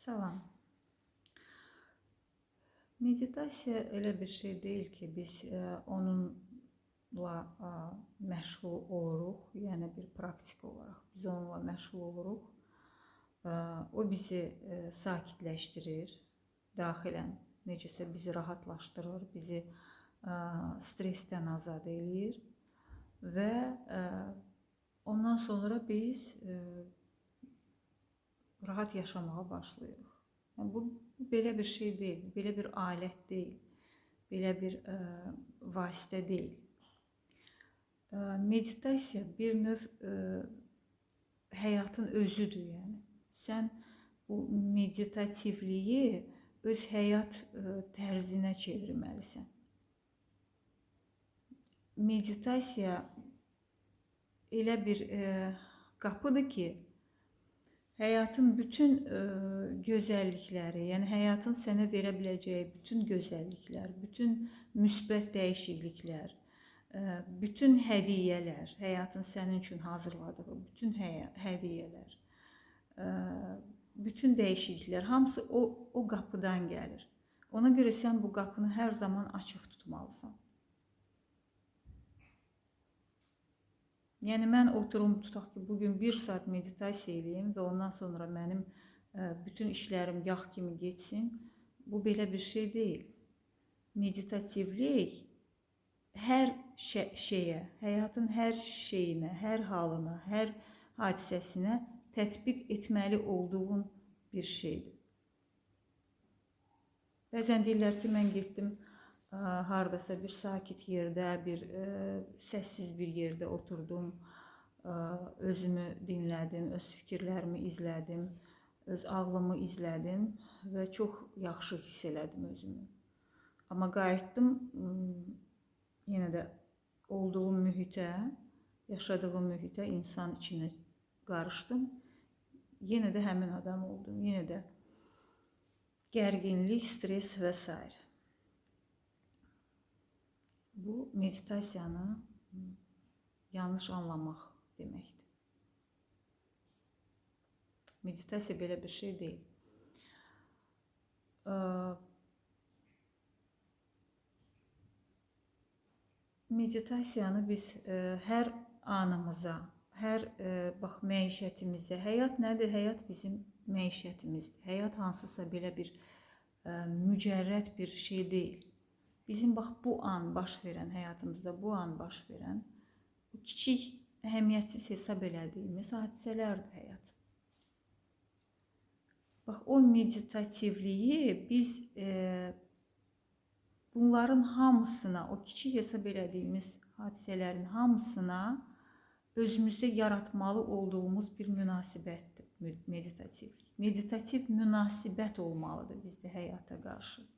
Salam. Meditasiya elə bir şey deyil ki, biz onunla məşğul oluruq, yəni bir praktik olaraq biz onunla məşğul oluruq. O bizi sakitləşdirir daxilən, necəsə bizi rahatlaşdırır, bizi stressdən azad eləyir və ondan sonra biz rahat yaşamağa başlayırıq. Yəni bu belə bir şey deyil, belə bir alət deyil, belə bir vasitə deyil. Meditasiya bir növ həyatın özüdür, yəni. Sən bu meditativliyi öz həyat tərzinə çevirməlisən. Meditasiya elə bir qapıdır ki, həyatın bütün gözəllikləri, yəni həyatın sənə verə biləcəyi bütün gözəlliklər, bütün müsbət dəyişikliklər, bütün hədiyyələr, həyatın sənin üçün hazırladığı bütün hədiyyələr, bütün dəyişikliklər, hamısı o qapıdan gəlir. Ona görə sən bu qapını hər zaman açıq tutmalısan. Yəni mən oturum, tutaq ki, bugün bir saat meditasiya eləyim və ondan sonra mənim bütün işlərim yağ kimi getsin. Bu belə bir şey deyil. Meditativlik hər şeyə, həyatın hər şeyinə, hər halına, hər hadisəsinə tətbiq etməli olduğun bir şeydir. Bəzən deyirlər ki, mən getdim hardasa bir sakit yerdə, bir səssiz bir yerdə oturdum, özümü dinlədim, öz fikirlərimi izlədim, öz ağlımı izlədim və çox yaxşı hiss elədim özümü. Amma qayıtdım yenə də olduğum mühitə, yaşadığım mühitə, insan içinə qarışdım. Yenə də həmin adam oldum, yenə də gərginlik, stres və s. Bu, meditasiyanı yanlış anlamaq deməkdir. Meditasiya belə bir şey deyil. Meditasiyanı biz hər anımıza, hər bax, məişətimizə, həyat nədir? Həyat bizim məişətimizdir. Həyat hansısa belə bir mücərrəd bir şey deyil. Bizim bax bu an baş verən, həyatımızda bu an baş verən bu kiçik, əhəmiyyətsiz hesab elədiyimiz hadisələrdir həyat. Bax o meditativliyi biz bunların hamısına, o kiçik hesab elədiyimiz hadisələrin hamısına özümüzdə yaratmalı olduğumuz bir münasibətdir meditativlik. Meditativ münasibət olmalıdır bizdə həyata qarşı.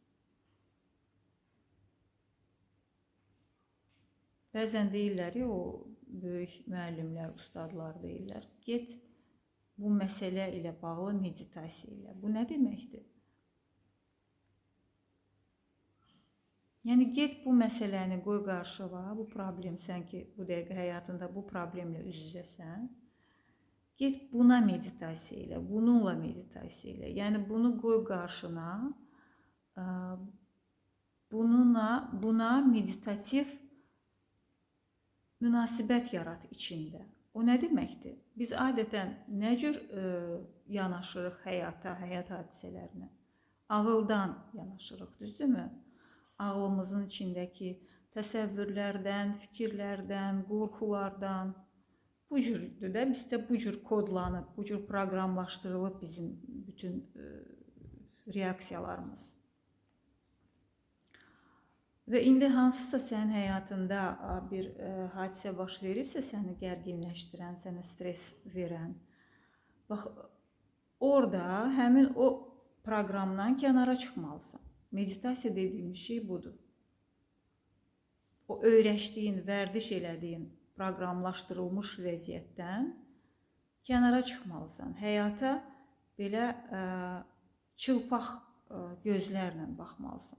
Bəzən deyirlər, o böyük müəllimlər, ustadlar deyirlər, get bu məsələ ilə bağlı meditasiya ilə. Bu nə deməkdir? Yəni, get bu məsələni qoy qarşıva, bu problem, sən ki, bu dəqiqə həyatında bu problemlə üz-üzəsən, get buna meditasiya ilə, bununla meditasiya ilə. Yəni, bunu qoy qarşına, buna meditativ münasibət yarat içində. O nə deməkdir? Biz adətən nə cür yanaşırıq həyata, həyat hadisələrinə? Ağıldan yanaşırıq, düzdürmü? Ağlımızın içindəki təsəvvürlərdən, fikirlərdən, qorxulardan bu cürdür də, bizdə bu cür kodlanıb, bu cür proqramlaşdırılıb bizim bütün reaksiyalarımız. Və indi hansısa sənin həyatında bir hadisə baş veribsə, səni gərginləşdirən, sənə stres verən, bax, orada həmin o proqramdan kənara çıxmalısan. Meditasiya dediyimiz şey budur. O öyrəşdiyin, vərdiş elədiyin proqramlaşdırılmış vəziyyətdən kənara çıxmalısan. Həyata belə çılpaq gözlərlə baxmalısan.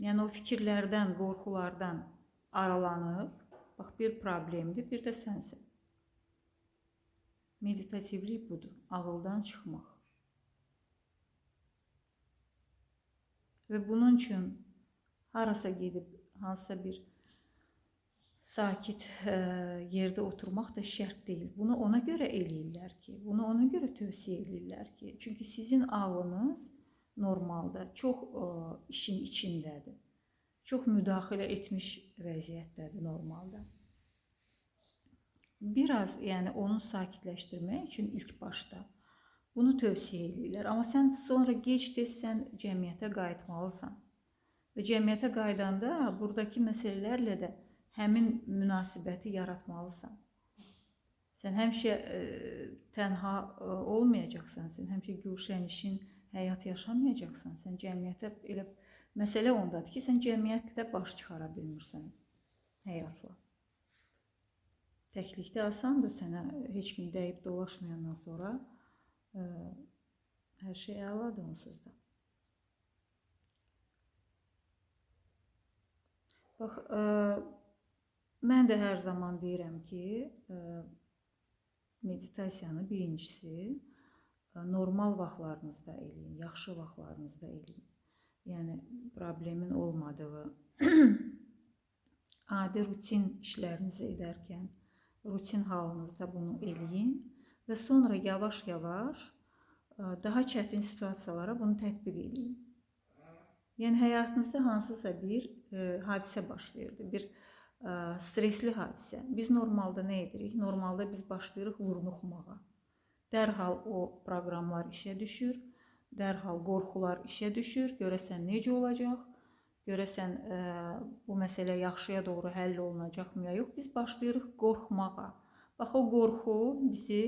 Yəni, o fikirlərdən, qorxulardan aralanıb, bax, bir problemdir, bir də sənsən. Meditativlik budur, ağıldan çıxmaq. Və bunun üçün harasa gedib, hansısa bir sakit yerdə oturmaq da şərt deyil. Bunu ona görə eləyirlər ki, bunu ona görə tövsiyə eləyirlər ki, çünki sizin ağlınız normalda çox işin içindədir. Çox müdaxilə etmiş vəziyyətdədir normalda. Biraz, yəni onu sakitləşdirmək üçün ilk başda bunu tövsiyə eləyirlər. Amma sən sonra gec-tez sən cəmiyyətə qayıtmalısan. Və cəmiyyətə qayıdanda buradakı məsələlərlə də həmin münasibəti yaratmalısan. Sən həmişə tənha olmayacaqsan, sən həmişə gülşənişin həyat yaşamayacaqsan. Sən cəmiyyətə elə məsələ ondadır ki, sən cəmiyyətlə baş çıxara bilmirsən həyatla. Təklikdə asandır, sənə heç kim dəyib dolaşmayandan sonra hər şey əladır onsuz da. Bax, mən də hər zaman deyirəm ki, meditasiyanı birincisi normal vaxtlarınızda eləyin, yaxşı vaxtlarınızda eləyin. Yəni, problemin olmadığı, adi rutin işlərinizi edərkən, rutin halınızda bunu eləyin və sonra yavaş-yavaş daha çətin situasiyalara bunu tətbiq eləyin. Yəni, həyatınızda hansısa bir hadisə baş verdi, bir stresli hadisə. Biz normalda nə edirik? Normalda biz başlayırıq vurnuxmağa. Dərhal o proqramlar işə düşür, dərhal qorxular işə düşür. Görəsən necə olacaq? Görəsən bu məsələ yaxşıya doğru həll olunacaqmı ya yox? Biz başlayırıq qorxmağa. Bax, o qorxu bizi,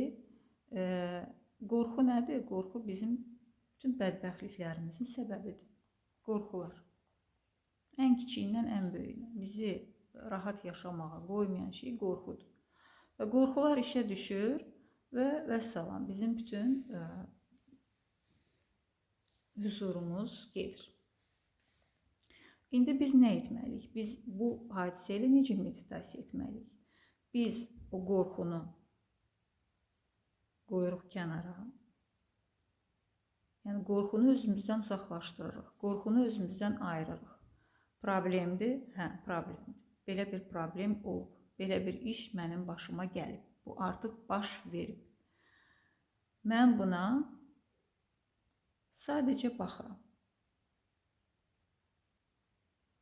qorxu nədir? Qorxu bizim bütün bədbəxtliklərimizin səbəbidir. Qorxular. Ən kiçiyindən ən böyüyünə. Bizi rahat yaşamağa qoymayan şey qorxudur. Və qorxular işə düşür və vəssalam, bizim bütün hüzurumuz gedir. İndi biz nə etməliyik? Biz bu hadisə ilə necə meditasiya etməliyik? Biz o qorxunu qoyuruq kənara. Yəni, qorxunu özümüzdən uzaqlaşdırırıq. Qorxunu özümüzdən ayırırıq. Problemdir? Hə, problemdir. Belə bir problem olub. Belə bir iş mənim başıma gəlib. Bu artıq baş verib. Mən buna sadəcə baxıram.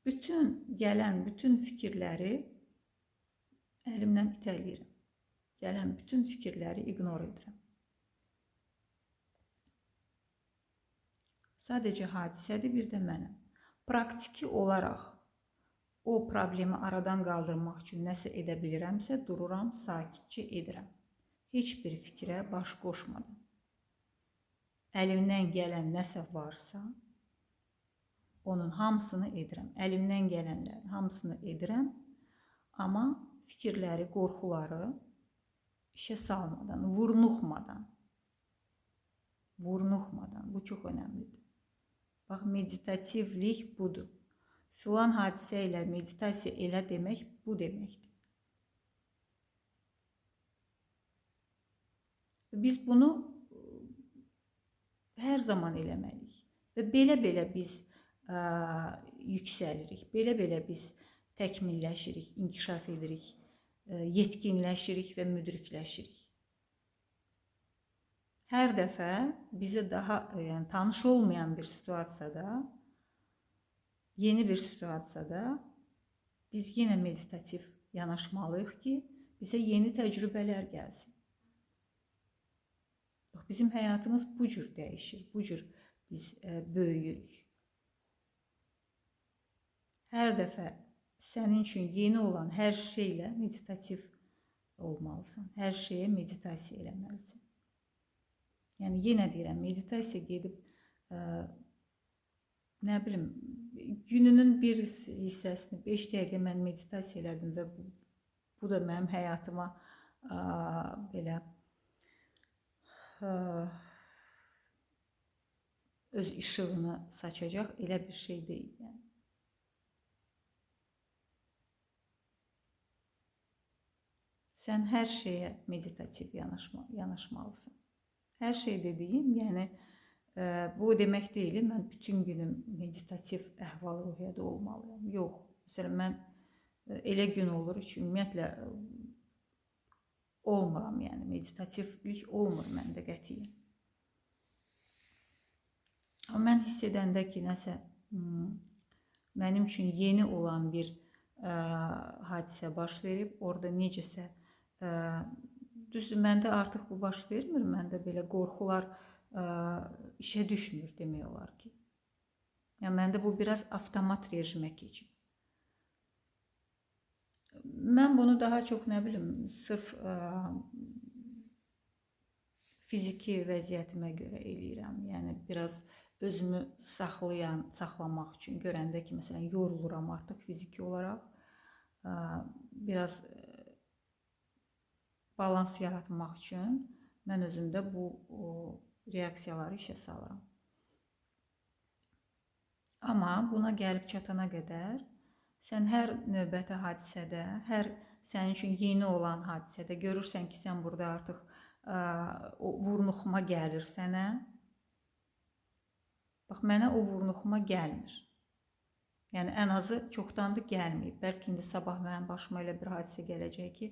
Bütün gələn, bütün fikirləri əlimdən itələyirəm. Gələn bütün fikirləri ignor edirəm. Sadəcə hadisədir, bir də mənəm. Praktiki olaraq o problemi aradan qaldırmaq üçün nəsə edə bilirəmsə, dururam, sakitcə edirəm. Heç bir fikrə baş qoşmadan. Əlimdən gələn nəsə varsa, onun hamısını edirəm. Əlimdən gələnlərin hamısını edirəm, amma fikirləri, qorxuları işə salmadan, vurnuxmadan. Vurnuxmadan. Bu çox önəmlidir. Bax, meditativlik budur. Filan hadisə ilə meditasiya elə demək, bu deməkdir. Biz bunu hər zaman eləməliyik. Və belə-belə biz yüksəlirik, belə-belə biz təkmilləşirik, inkişaf edirik, yetkinləşirik və müdrikləşirik. Hər dəfə bizə daha, yəni, tanış olmayan bir situasiyada, yeni bir situasiyada biz yenə meditativ yanaşmalıyıq ki, bizə yeni təcrübələr gəlsin. Bax, bizim həyatımız bu cür dəyişir, bu cür biz böyüyürük. Hər dəfə sənin üçün yeni olan hər şeylə meditativ olmalısan, hər şeyə meditasiya eləməlisən. Yəni, yenə deyirəm, meditasiya gedib, nə bilim, gününün bir hissəsini 5 dəqiqə mən meditasiya elədim və bu da mənim həyatıma belə öz işığını saçacaq elə bir şey deyil. Yəni. Sən hər şeyə meditativ yanaşmalısan. Hər şey dediyim, yəni bu demək deyil, mən bütün günüm meditativ əhval-ruhiyyədə olmalıyam. Yox. Məsələn, mən elə gün olur ki, ümumiyyətlə olmuram, yəni meditativlik olmur məndə qətiyyən. Amma mən hiss edəndə ki, nəsə mənim üçün yeni olan bir hadisə baş verib, orada necəsə, düzdür, məndə artıq bu baş vermir, məndə belə qorxular işə düşmür demək olar ki. Yəni, məndə bu biraz avtomat rejimə keçib. Mən bunu daha çox, nə bilim, sırf fiziki vəziyyətimə görə eləyirəm. Yəni, biraz özümü saxlamaq üçün görəndə ki, məsələn, yoruluram artıq fiziki olaraq, biraz balans yaratmaq üçün mən özümdə bu reaksiyaları işə salıram. Amma buna gəlib çatana qədər sən hər növbəti hadisədə, hər sənin üçün yeni olan hadisədə görürsən ki, sən burada artıq o vurnuxma gəlir sənə. Bax, mənə o vurnuxma gəlmir. Yəni, ən azı çoxdandır gəlməyib. Bəlkə indi sabah mənim başıma elə bir hadisə gələcək ki,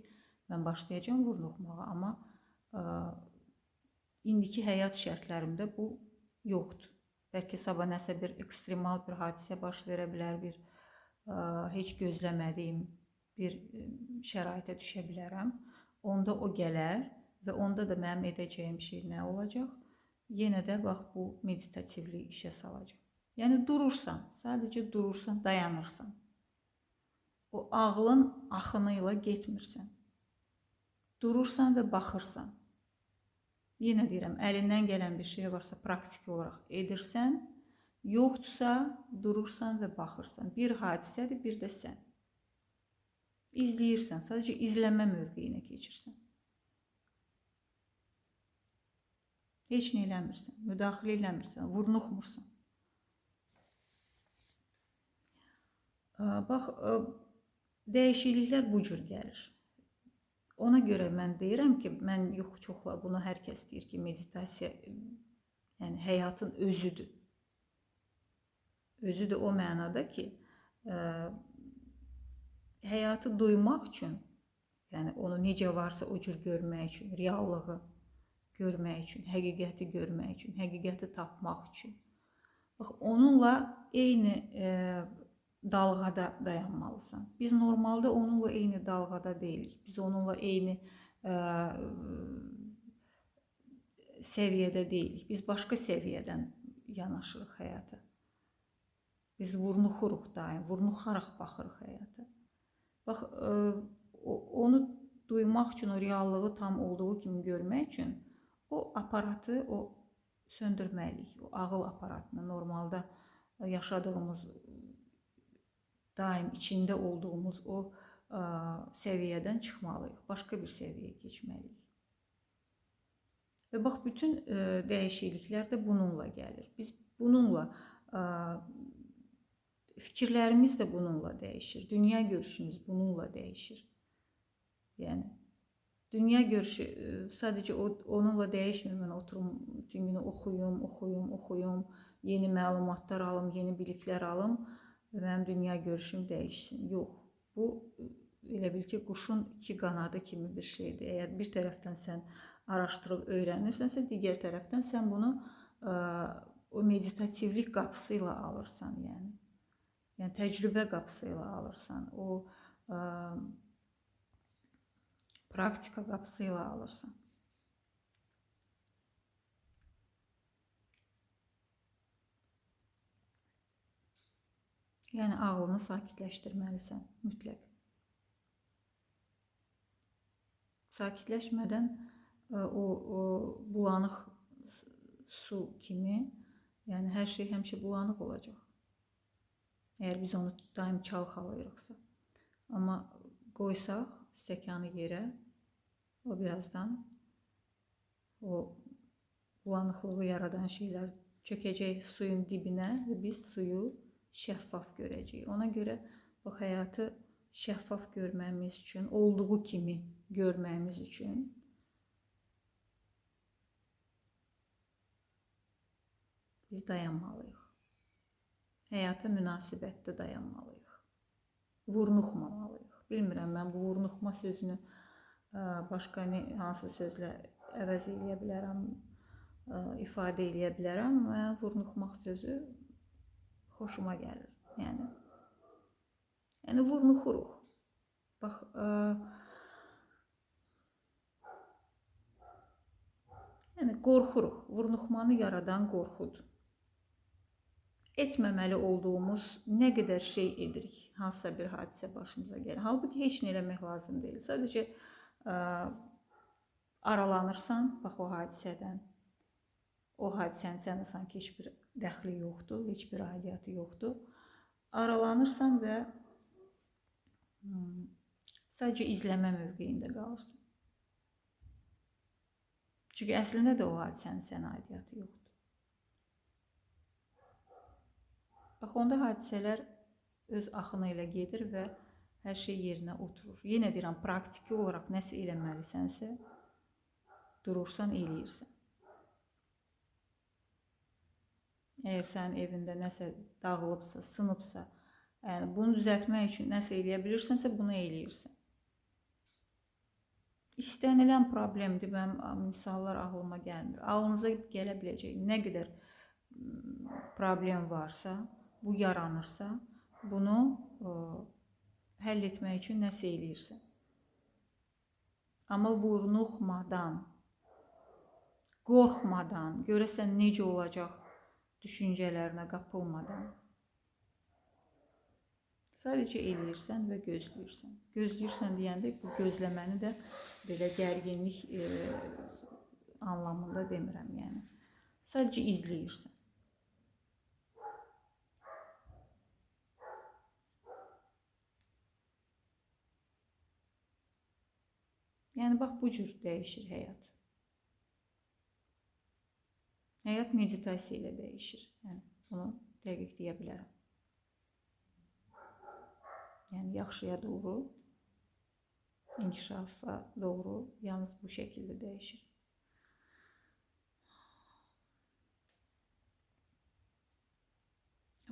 mən başlayacağam vurnuxmağa. Amma indiki həyat şərtlərimdə bu yoxdur. Bəlkə sabah nəsə bir ekstremal bir hadisə baş verə bilər, bir heç gözləmədiyim bir şəraitə düşə bilərəm. Onda o gələr və onda da mənim edəcəyim şey nə olacaq? Yenə də bax bu meditativliyi işə salacaq. Yəni durursan, sadəcə durursan, dayanırsan. O ağlın axını ilə getmirsən. Durursan və baxırsan. Yenə deyirəm, əlindən gələn bir şey varsa praktiki olaraq edirsən, yoxdursa durursan və baxırsan. Bir hadisədir, bir də sən. İzləyirsən, sadəcə izləmə mövqeyinə keçirsən. Heç nə eləmirsən, müdaxilə eləmirsən, vurnuxmursan. Bax, dəyişikliklər bu cür gəlir. Ona görə mən deyirəm ki, mən yox çoxla bunu hər kəs deyir ki, meditasiya yəni həyatın özüdür. Özüdür o mənada ki, həyatı duymaq üçün, yəni onu necə varsa o cür görmək üçün, reallığı görmək üçün, həqiqəti görmək üçün, həqiqəti tapmaq üçün. Bax, onunla eyni dalğada dayanmalısan. Biz normalda onunla eyni dalğada deyilik. Biz onunla eyni səviyyədə deyilik. Biz başqa səviyyədən yanaşırıq həyata. Biz vurnuxuruq daim, vurnuxaraq baxırıq həyata. Bax, onu duymaq üçün, o reallığı tam olduğu kimi görmək üçün o aparatı o söndürməliyik. O ağıl aparatını normalda yaşadığımız, daim içində olduğumuz o səviyyədən çıxmalıyıq. Başqa bir səviyyəyə keçməliyik. Və bax, bütün dəyişikliklər də bununla gəlir. Biz bununla, fikirlərimiz də bununla dəyişir. Dünya görüşümüz bununla dəyişir. Yəni, dünya görüşü sadəcə onunla dəyişmir. Mən oturum, bütün günü oxuyum, oxuyum, oxuyum, yeni məlumatlar alım, yeni biliklər alım və mənim dünya görüşüm dəyişsin. Yox, bu elə bil ki, quşun iki qanadı kimi bir şeydir. Əgər bir tərəfdən sən araşdırıb öyrənirsənsə, digər tərəfdən sən bunu o meditativlik qapısı ilə alırsan, yəni. Yəni, təcrübə qapısı ilə alırsan, o praktika qapısı ilə alırsan. Yəni, ağlını sakitləşdirməlisən, mütləq. Sakitləşmədən o bulanıq su kimi, yəni hər şey həmişə bulanıq olacaq. Əgər biz onu daim çalxalayırıqsa. Amma qoysaq stəkanı yerə, o birazdan o bulanıqlığı yaradan şeylər çökəcək suyun dibinə və biz suyu şəffaf görəcəyik. Ona görə bax, həyatı şəffaf görməmiz üçün, olduğu kimi görməyimiz üçün biz dayanmalıyıq. Həyata münasibətdə dayanmalıyıq. Vurnuxmamalıyıq. Bilmirəm, mən bu vurnuxma sözünü başqa hansı sözlə əvəz eləyə bilərəm, ifadə eləyə bilərəm. Mən vurnuxmaq sözü xoşuma gəlir. Yəni vurnuxuruq. Bax, yəni qorxuruq. Vurnuxmanı yaradan qorxudur. Etməməli olduğumuz nə qədər şey edirik, hansısa bir hadisə başımıza gəlir. Halbuki heç nə eləmək lazım deyil. Sadəcə aralanırsan, bax o hadisədən. O hadisənin sənə sanki heç bir dəxli yoxdur, heç bir aidiyyatı yoxdur. Aralanırsan və sadəcə izləmə mövqeyində qalırsan. Çünki əslində də o hadisənin sənə aidiyyatı yoxdur. Bax, onda hadisələr öz axını ilə gedir və hər şey yerinə oturur. Yenə deyirəm, praktiki olaraq nəsə eləməlisənsə, durursan, eləyirsən. Əgər sənin evində nəsə dağılıbsa, sınıbsa, yəni bunu düzəltmək üçün nəsə eləyə bilirsənsə, bunu eləyirsən. İstənilən problemdir, mənim misallar ağlıma gəlmir. Ağlınıza gələ biləcək nə qədər problem varsa, bu yaranırsa, bunu həll etmək üçün nəsə eləyirsən. Amma vurnuxmadan, qorxmadan, görəsən necə olacaq düşüncələrinə qapılmadan. Sadəcə eləyirsən və gözləyirsən. Gözləyirsən deyəndə bu gözləməni də belə gərginlik anlamında demirəm yəni. Sadəcə izləyirsən. Yəni bax bu cür dəyişir həyat. Həyat meditasiya ilə dəyişir. Yəni bunu dəqiq deyə bilərəm. Yəni yaxşıya doğru, inkişafa doğru yalnız bu şəkildə dəyişir.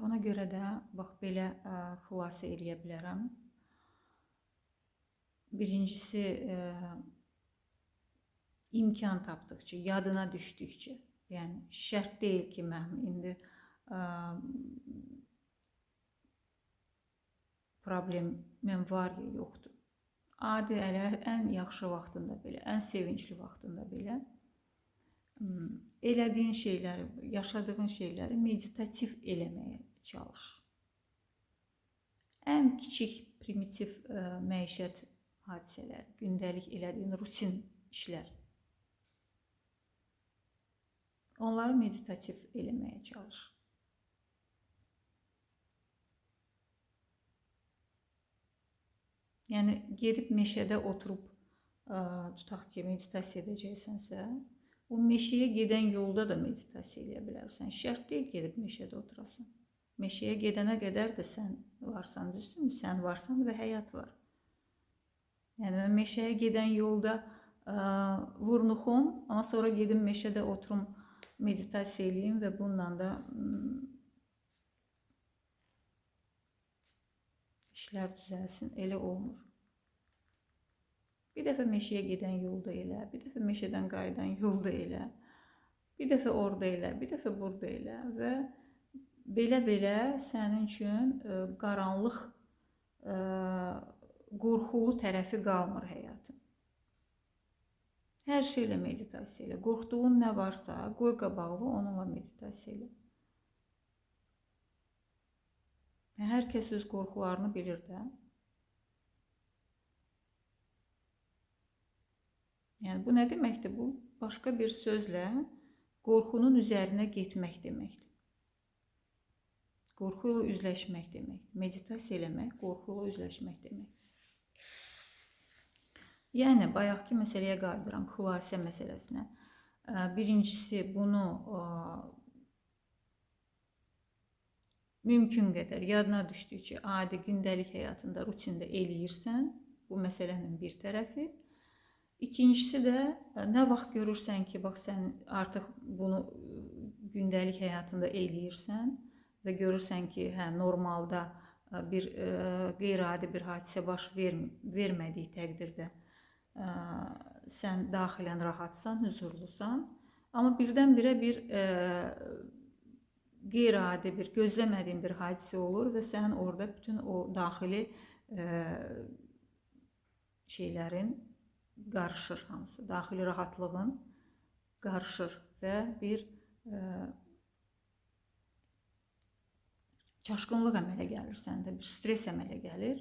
Ona görə də bax belə xülasə eləyə bilərəm. Birincisi, imkan tapdıqca, yadına düşdükcə, yəni şərt deyil ki, mənim indi problemim var ya yoxdur. Adi elə ən yaxşı vaxtında belə, ən sevincli vaxtında belə elədiyin şeyləri, yaşadığın şeyləri meditativ eləməyə çalış. Ən kiçik, primitiv məişət hadisələr, gündəlik elədiyin rutin işlər. Onları meditativ eləməyə çalış. Yəni, gedib meşədə oturub, tutaq ki, meditasiya edəcəksənsə, o meşəyə gedən yolda da meditasiya eləyə bilərsən. Şərt deyil gedib meşədə oturasan. Meşəyə gedənə qədər də sən varsan, düzdürmü? Sən varsan və həyat var. Yəni, mən meşəyə gedən yolda vurnuxum, amma sonra gedim meşədə oturum, meditasiya eləyim və bununla da işlər düzəlsin. Elə olmur. Bir dəfə meşəyə gedən yolda elə, bir dəfə meşədən qayıdan yolda elə, bir dəfə orada elə, bir dəfə burada elə və belə-belə sənin üçün qaranlıq, qorxulu tərəfi qalmır həyatın. Hər şeylə meditasiya elə. Qorxduğun nə varsa, qoy qabağına, onunla meditasiya elə. Hər kəs öz qorxularını bilir də. Yəni, bu nə deməkdir? Bu, başqa bir sözlə qorxunun üzərinə getmək deməkdir. Qorxu ilə üzləşmək deməkdir. Meditasiya eləmək, qorxu ilə üzləşmək deməkdir. Yəni, bayaqki məsələyə qayıdıram, xülasə məsələsinə. Birincisi, bunu mümkün qədər yadına düşdükcə adi gündəlik həyatında, rutində eləyirsən, bu məsələnin bir tərəfi. İkincisi də nə vaxt görürsən ki, bax sən artıq bunu gündəlik həyatında eləyirsən və görürsən ki, hə, normalda bir qeyri-adi bir hadisə baş vermədiyi təqdirdə sən daxilən rahatsan, hüzurlusan. Amma birdən-birə bir qeyri-adi bir, gözləmədiyin bir hadisə olur və sən orada bütün o daxili şeylərin qarışır hamısı. Daxili rahatlığın qarışır və bir çaşqınlıq əmələ gəlir səndə, bir stres əmələ gəlir.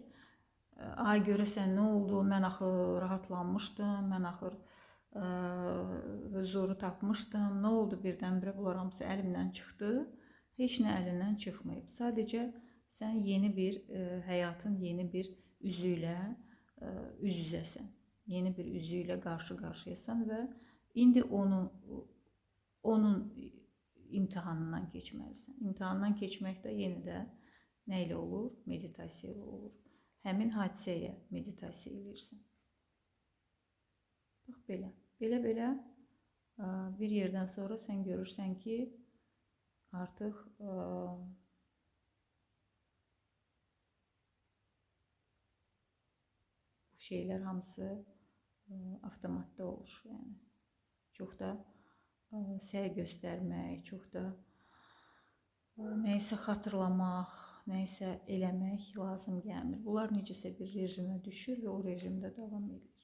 Ay, görəsən nə oldu? Mən axı rahatlanmışdım, mən axı huzuru tapmışdım. Nə oldu birdən-birə bunlar hamısı əlimdən çıxdı? Heç nə əlindən çıxmayıb. Sadəcə sən yeni bir həyatın yeni bir üzü ilə üz-üzəsən. Yeni bir üzü ilə qarşı-qarşıyasan və indi onun imtahanından keçməlisən. İmtahandan keçmək də yenə də nə ilə olur? Meditasiya ilə olur. Həmin hadisəyə meditasiya eləyirsən. Bax belə. Belə-belə bir yerdən sonra sən görürsən ki, artıq bu şeylər hamısı avtomatda olur. Yəni çox da səy göstərmək, çox da nəyisə xatırlamaq, nəyisə eləmək lazım gəlmir. Bunlar necəsə bir rejimə düşür və o rejimdə davam edir.